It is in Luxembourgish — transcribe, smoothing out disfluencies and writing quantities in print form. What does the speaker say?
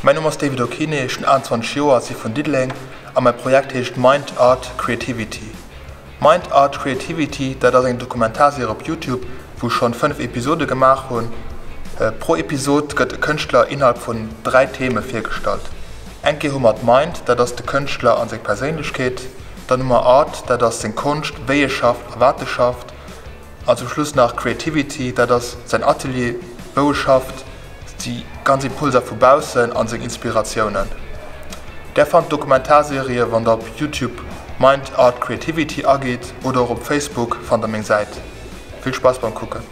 Mäin Numm ass David Okine, ech hunn 28 Joer a si vun Diddeleng a mäi Projekt heescht Mind Art Creativity. Mind Art Creativity, dat ass eng Dokumentarserie op Youtube, wou ech schonn 5 Episode gemaach hunn. Pro Episod gëtt e Kënschtler innerhalb vun 3 Theme virgestallt. Eng Kéier hu mer d'Mind, dat ass de Kënschtler a seng Perséinlechkeet. Dann hu mer Art, dat ass seng Konscht, wéi e schafft a wat e schafft. An zum Schluss nach Creativity, dat ass säin Atelier, wou e schafft, déi ganz Impulser vu baussen an seng Inspiratiounen. Där fannt d'Dokumentarserie wann der op Youtube Mind Art Creativity agitt oder och op Facebook fannt der meng Säit. Vill Spaass beim kucken.